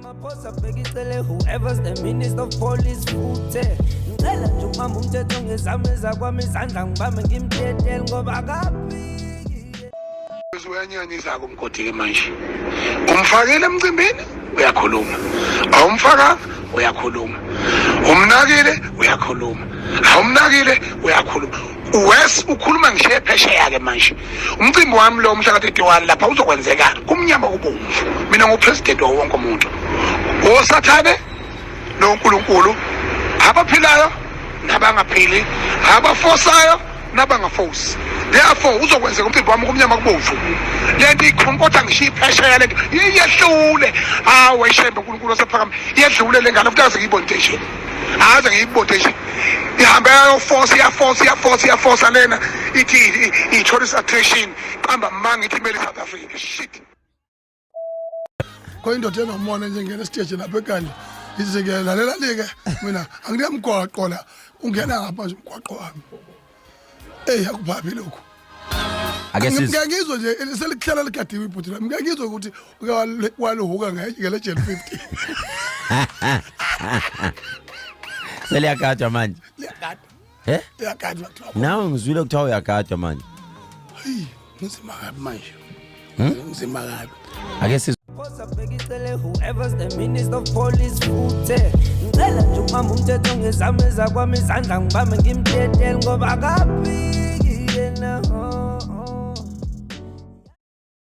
Ramaphosa bheka icele, whoever's the minister of police futhe. Ngicela nje ukubamba umthetho ngezami, ezakwami izandla ngibambe ngimtetele ngoba akaphiki. Uyanyanyisa-ke umgodi-ke manje. Umfakile emcimbini, uyakhuluma. Awumfakanga, uyakhuluma. Umnakile, uyakhuluma. Awumnakile, uyakhuluma. Wes ukhuluma ngishiye phesheya-ke manje. Umcimbi wami lo mhla ka-31 lapha uzokwenzeka kumnyama kubomvu. Mina ngupresident wawo wonke umuntu. Osathane noNkulunkulu, abaphilayo nabangaphili, abafosayo nabangafosi. Therefore uzokwenzeka umcimbi wami kumnyama kubomvu. Lento ikhonkotha ngishiye iphesheya, lento iyehlule. Hawu shembe, uNkulunkulu osephakama, iyedlule le ngane futhi aze ngiyibone nje, aze ngiyibone nje ihambe yayofosa, iyafosa, iyafosa, iyafosa lena, ithi i-tourist attraction, qamba manga, ithi imele i-South Africa. Shit. Khona indoda enomona nje, ngena esiteji lapha eGandla, ithi-ke, lalelani-ke, mina anginamgwaqo la, ungena ngapha nje umgwaqo wami. Eyi, akubhabi lokhu. Ake sizwe. Ngike ngizwe nje selikuhlala ligadiwe ibhuti lami, ngike ngizwe ukuthi uke waluhuka ngelejeli 50. Seliyagadwa manje. Liyagadwa. He? Liyagadwa kuthiwa. Nawe ngizwile kuthiwa uyagadwa manje. Heyi, ngizima kabi manje, ngizima kabi. Ake sizwe. Ramaphosa bheka icele, whoever's the minister of police futhe. Ngicela nje ukubamba umthetho ngezami, ezakwami izandla ngibambe ngimtetele ngoba akaphiki yena.